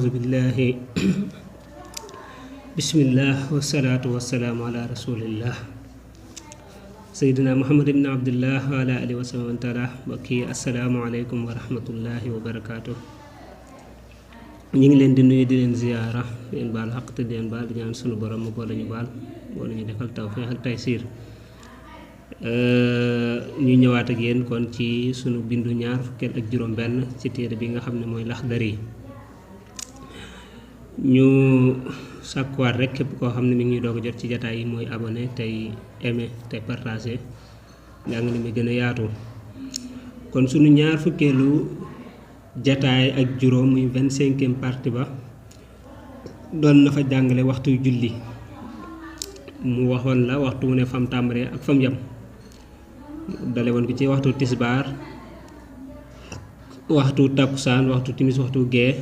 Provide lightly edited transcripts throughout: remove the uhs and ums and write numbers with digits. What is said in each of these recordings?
أعوذ بالله بسم الله والصلاة والسلام على رسول الله سيدنا محمد بن عبد الله وعلى آله وسلم تعالى بكي السلام عليكم ورحمة الله وبركاته ñi ngi leen di nuyu di leen ziyaara di leen baal xaq te di leen baal di ñaan sunu borom mu boole ñu baal boole ñu defal tawfiix ak taysiir ñu ñëwaat ak yéen kon ci sunu bindu ñaar fukkeel ak juróom benn ci téere bi nga xam ne mooy Laxdari ñu sàkkuwaat rek képp koo xam ne mi ngi doog a jot ci jataay yi mooy abonné tey aimé tey partagé njàng li mi gën a yaatu kon sunu ñaar fukkeelu jataay ak juróom muy 25e partie ba doon na fa jàngale waxtu julli mu waxoon la waxtu mu ne fam tàmbalee ak fam yam dale woon ko ci waxtu tisbaar waxtu takkusaan waxtu timis waxtu gee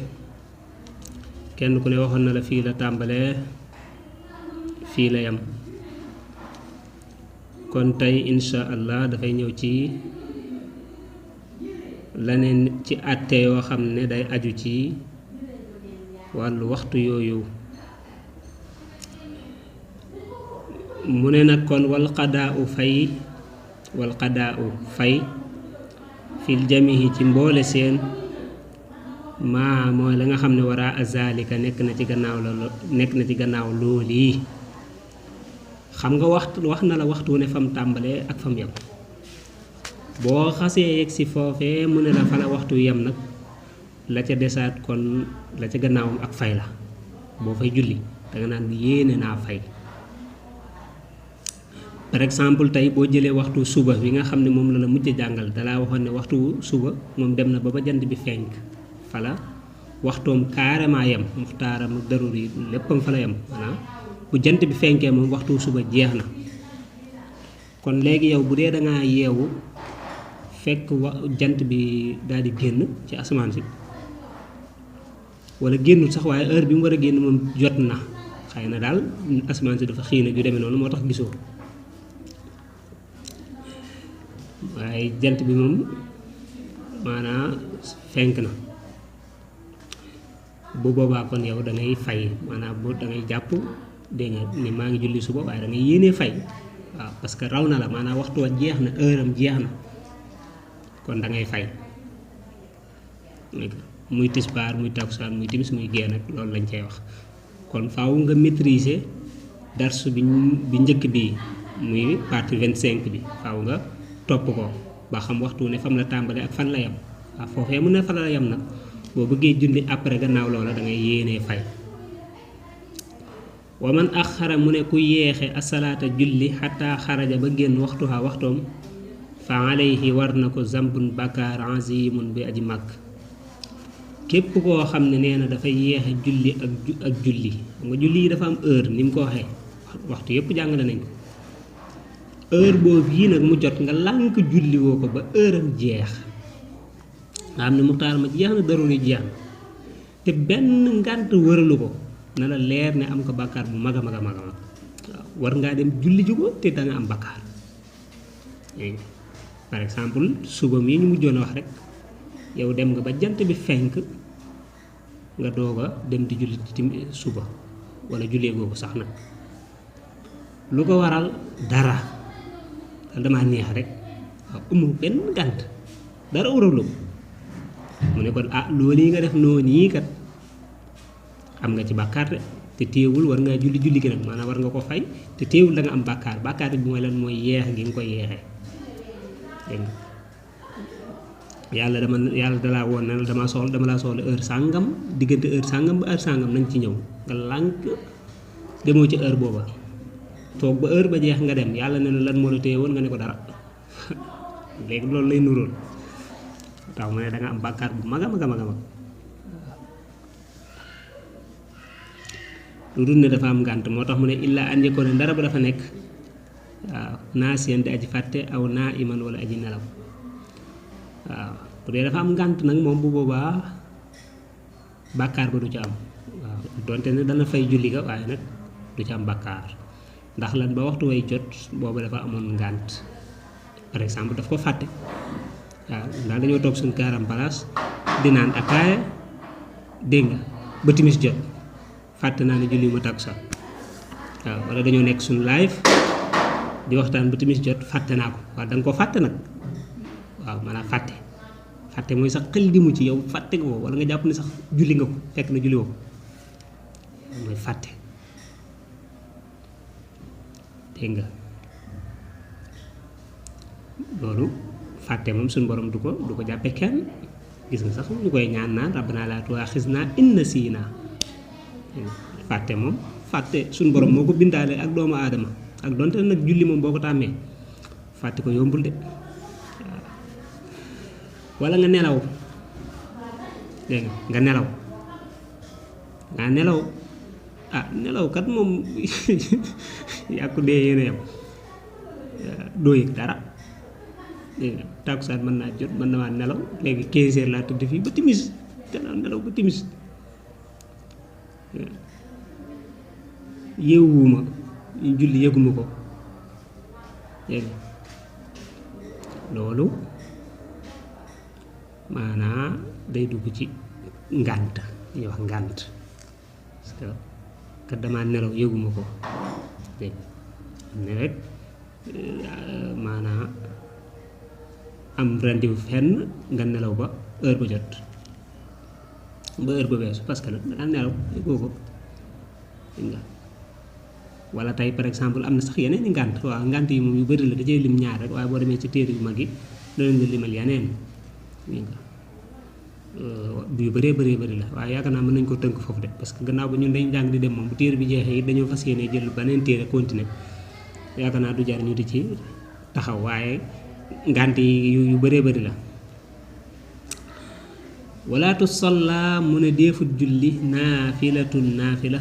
kenn ku ne waxoon na la fii la tàmbalee fii la yam kon tey insha allah dafay ñëw ci laneen ci àtte yoo xam ne day aju ci wàllu waxtu yooyu mu ne nag kon wal qadaa u fay fil jamihi ci mboole seen maa mooy la nga xam ne waraa azalika nekk na ci gannaaw loolu yi xam nga wax na la waxtu ne fam tàmbalee ak fam yem boo xasee yegg si foofee mu ne la fa la waxtu yem nag la ca desaat kon la ca gannaawam ak fay la boo fay julli danga naan yéene naa fay par exemple tey boo jëlee waxtu suba bi nga xam ne moom la la mujj jàngal dalaa waxoon ne waxtu suba moom dem na ba jant bi fenk fala waxtoom carrément yem muxtaaram daruri léppam fa la yem maanaam bu jant bi fenkee moom waxtu suba jeex na kon léegi yow bu dee dangaa yeewu fekk jant bi daal di génn ci asamaan si wala génnul sax waaye heure bi mu war a génn moom jot na xëy na daal asamaan si dafa xiina ju demee noonu moo tax gisoo waaye jant bi moom maanaam fenk na bu boobaa kon yow da ngay fay maanaam bu da ngay jàpp dégg nga ni maa ngi julli suba waaye da ngay yéenee fay waaw parce que raw na la maanaam waxtu wa jeex na heure am jeex na kon da ngay fay muy tisbaar muy takkusaan muy timis muy gee nag loolu lañ cey wax kon faaw nga maîtriser darsu bi njëkk bi muy partie 25 bi faaw nga topp ko ba xam waxtu ne fam la tàmbalee ak fan la yem waaw foofee mu ne fan la yem nag boo bëggee julli après gannaaw loola da ngay yéenee fay wa man axara mu ne ku yeexe asalaata julli xataa xaraja ba génn waxtuha waxtoom fa alayhi war na ko zambun bakaar azimun bi aji màgg képp koo xam ne nee na dafay yeexe julli ak julli xam nga julli yi dafa am heure ni mu ko waxee waxtu yépp jàngale nañ ko heure boobu yii nag mu jot nga lànk julli woo ko ba heure am jeex nga xam ne muxtaar ma jeex na daruri jeex na te benn ngànt wëralu ko na la leer ne am ko bàkkaar bu mag a mag a mag waaw war ngaa dem julli ji ko te da nga am bàkkaar par exemple suba mii ñu mujjoon a wax rek yow dem nga ba jant bi fenk nga doog a dem di julli suba wala jullee googu sax nag lu ko waral dara damaa neex rek waaw amul benn ngànt dara waralu ko mu ne kon loolu yi nga def noonu yi kat am nga ci bàkkaar de te téewul war ngaa julli gi nag maanaam war nga ko fay te téewul da nga am bàkkaar bi mooy lan mooy yeex gi nga koy yeexee dégg nga yàlla dalaa woon na dama laa soxla heure sàngam diggante heure sàngam ba heure sàngam nañ ci ñëw nga lànk demoo ci heure booba toog ba heure ba jeex nga dem yàlla ne la lan moo la téye woon nga ne ko dara léegi loolu lay nuróol tax mu ne da nga am bàkkaar bu mag a mag a mag a mag lu dul ne dafa am ngànt moo tax mu ne illaa an yakuna ne dara ba dafa nekk waaw naasiyan di aji fàtte aw naa iman wala aji nelaw waaw bu dee dafa am ngànt nag moom bu boobaa bàkkaar ba du ci am waaw donte ne dana fay julli ga waaye nag du ci am bàkkaar ndax lan ba waxtu way jot booba dafa amoon ngànt par exemple daf ko fàtte waaw ndax dañoo toog suñ kaaram palaas di naan ataaya dégg nga ba timis jot fàtte naa ne julli ma takkusaan waaw wala dañoo nekk suñu live di waxtaan ba timis jot fàtte naa ko waaw da nga ko fàtte nag waaw maanaam fàtte mooy sax xel di mu ci yow fàtte nga ko wala nga jàpp ne sax julli nga ko fekk na julli woo ko mooy fàtte dégg nga loolu fàtte moom suñu borom du ko jàppe kenn gis nga sax ñu koy ñaan naan rabbana laa tu'aaxiznaa in nasiinaa fàtte moom fàtte suñu borom moo ko bindaale ak doomu aadama ak donte nag julli moom boo ko tàmmee fàtte ko yombul de waaw wala nga nelaw dégg nga nelaw nelaw kat moom yàqu dee yéen a yam doo yëg dara dégg nga tàkkusaan mën naa jot mën na maa nelaw léegi 15 heures laa tëdd fii ba timis danaa nelaw ba timis yéewuma julli yëguma ko dégg nga loolu maanaa day dugg ci ngànt ñuy wax ngànt parce que kat damaa nelaw yëguma ko dégg ne rek maanaa am rendez-vous fenn nga nelaw ba heure ba jot ba heure ba weesu parce que nag dangaa nelaw yëgoo ko dégg nga wala tey par exemple am na sax yeneen i ngànt waaw ngànt yi moom yu bëri la da cay lim ñaar rek waaye boo demee ci téere yu mag yi danañ la limal yeneen yu bëree bëri la waaye yaakaar naa mën nañ ko tënk foofu de parce que gannaaw ba ñun dañ jàng di dem moom bu téere bi jeexee it dañoo fas yéene jël beneen téere continuer yaakaar naa du jar ñu di ci taxaw waaye ngànt yi yu bëree bëri la wala tusalla mu ne deefut julli naafila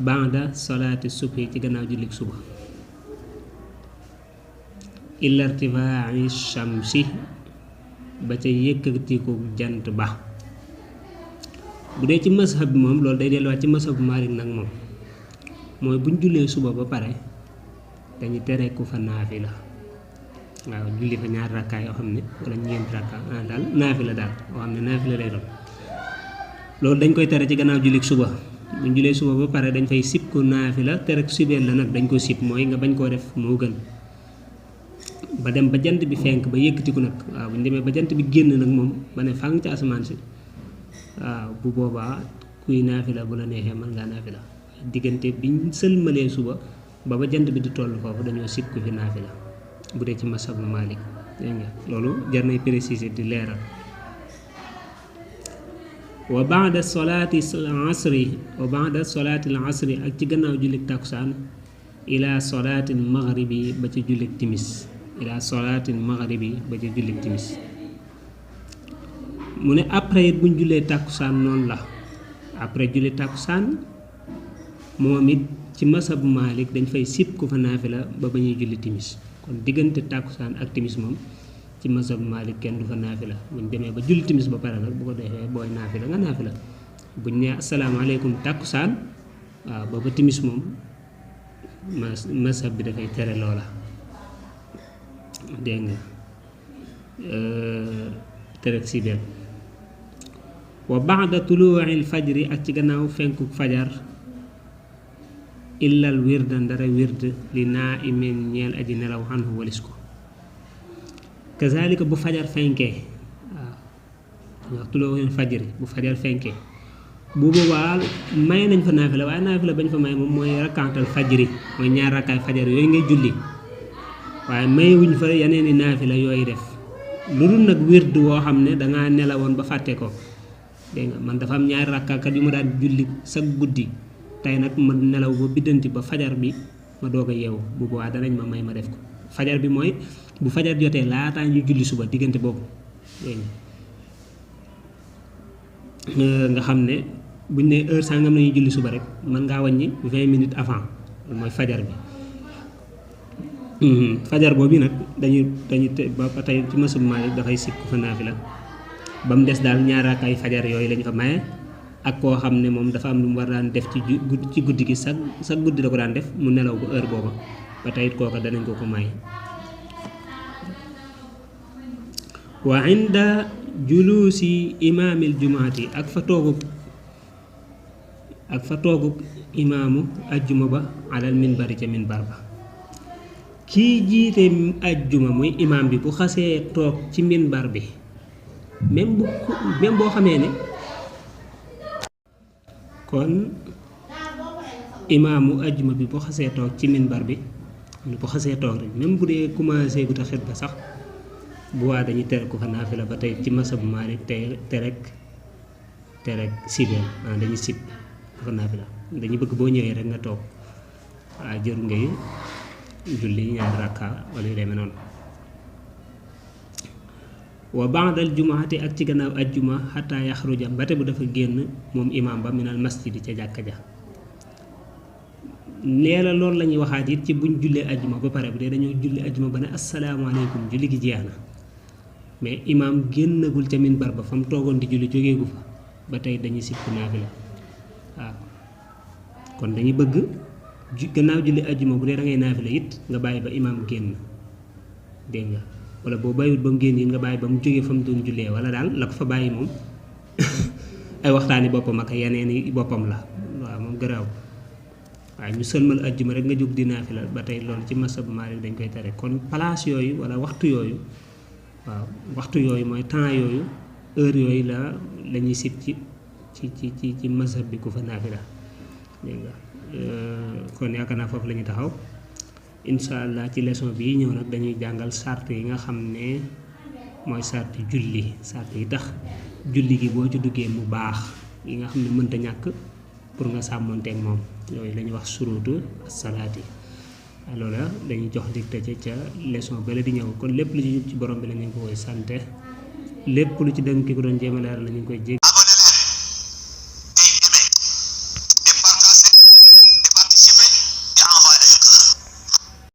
ba'da salaati subhi ci gannaaw jullik suba illa irtifaa'i shamsi ba ca yëkkatiku jant ba bu dee ci mazhab bi moom loolu day delluwaat ci mazhabu Maalik nag moom mooy buñ jullee suba ba pare dañu tere ku fa naafila waaw julli fa ñaari rakkaa yoo xam ne wala ñeenti rakkaa daal naafila daal yoo xam ne naafila lay doon loolu dañ koy tere ci gannaaw jullik suba buñ jullee suba ba pare dañ fay sib ko naafila tere sibeel la nag dañ ko sib mooy nga bañ koo def moo gën ba dem ba jant bi fenk ba yëkkatiku nag waaw bu ñu demee ba jant bi génn nag moom ba ne fang ci asamaan si waaw bu boobaa kuy naafila bu la neexee mën ngaa naafila diggante biñ sëlmalee suba ba jant bi di toll foofu dañoo sib ko fi naafila bu dee ci masabu Maalik dégg nga loolu jar nay préciser di leeral wa ba'da salaati al-asri ak ci gannaaw jullit takkusaan ila salaati al-maghribi ba ci jullit timis mu ne après it buñ jullee tàkkusaan noonu la après julli tàkkusaan moom it ci masabu Maalik dañ fay sib ku fa naafila ba ñuy julli timis kon diggante tàkkusaan ak timis moom ci masabu Maalik kenn du fa naafila buñ demee ba julli timis ba pare nag bu ko defee booy naafila nga naafila buñ ne asalaamaaleykum tàkkusaan waaw ba timis moom masab bi dafay tere loola dégg nga tere si del wa ba'da tuluu'il fajri ak ci gannaaw fenku fajar illal wirda ndara wird li naa'imin ñeel aji nelaw xanhu walis ko kazalika bu fajar fenkee waaw tuluu'il fajri bu fajar fenkee bu boobaa may nañ fa naafila waaye naafila bañ fa may moom mooy rakkantal fajri mooy ñaar rakkaay fajar yooyu ngay julli waaye may wuñ fa yeneen i naafila yooyu def lu dul nag wird woo xam ne dangaa nelawoon ba fàtte ko dégg nga man dafa am ñaari rakkaakat yu ma daan julli sa guddi tey nag ma nelaw ba biddanti ba fajar bi ma doog a yeewu bu boobaa danañ ma may ma def ko fajar bi mooy bu fajar jotee laataa ñu julli suba diggante boobu dégg nga xam ne buñ ne heure sangam nañuy julli suba rek mën ngaa wàññi 20 minutes avant mooy fajar bi fajar boobu nag dañuy ba tey ci masab Maalik dafay sikk fa naafila ba mu des daal ñaar raakaay fajar yooyu lañ fa maye ak koo xam ne moom dafa am lu mu war daan def ci guddi gi sa guddi la ko daan def mu nelaw ba heure booba ba tey it kooka danañ ko maye wa inda julusi imaamil jumaati ak fa toogu ak fa toogub imaamu ajjuma ba alal minbari ca minbar ba. kii jiite ajjuma muy imaam bi bu xasee toog ci minbar bi même boo xamee ne kon imaamu ajjuma bi bu xasee toog ci minbar bi bu xasee toog rek même bu dee commencé gu ta xutba sax bu waa dañuy tere ko fa naafila ba tey ci masabu Maalik te rek sibeel dañuy sib ko fa naafila dañuy bëgg boo ñëwee rek nga toog waaye jëru ngay julli ñaari rakka wala yu demee noonu. wa ba'dal jumaati ak ci gannaaw ajjuma xataa yaxruja ba te bu dafa génn moom imaam ba minal masjidi ca jàkka ja. nee la loolu la ñuy waxaat it ci buñ jullee ajjuma ba pare bu dee dañoo julli ajjuma ba ne asalaamaaleykum julli gi jeex na mais imaam génnagul ca minbar ba fa mu toogoon di julli jógeegu fa ba tey dañuy sipp naafila waaw kon dañuy bëgg gannaaw julli ajjuma bu dee da ngay naafila it nga bàyyi ba imaam génn dégg nga wala boo bàyyiwut ba mu génn it nga bàyyi ba mu jógee fa mu doon jullee wala daal la ko fa bàyyi moom ay waxtaani boppam ak yeneen i boppam la waaw moom garaaw waaye ñu sëlmal ajjuma rek nga jóg di naafila ba tey loolu ci masabu Maalik dañ koy tere. kon place yooyu wala waxtu yooyu waaw waxtu yooyu mooy temps yooyu heure yooyu la ñuy sib ci masab bi ku fa naafila dégg nga kon yaakaar naa foofu la ñuy taxaw incha allah ci leçon bii ñëw nag dañuy jàngal sart yi nga xam ne mooy sart julli sart yi tax julli gi boo ci duggee mu baax yi nga xam ne mënta ñàkk pour nga sàmmonteeg moom yooyu la ñuy wax surutu salaati loola dañuy jox dig tëje ca leçon bële di ñëw kon lépp lu ci jub ci borom bi la ñu ko koy sante lépp lu ci dëng ki ko doon jéem a leeral la ñu koy jég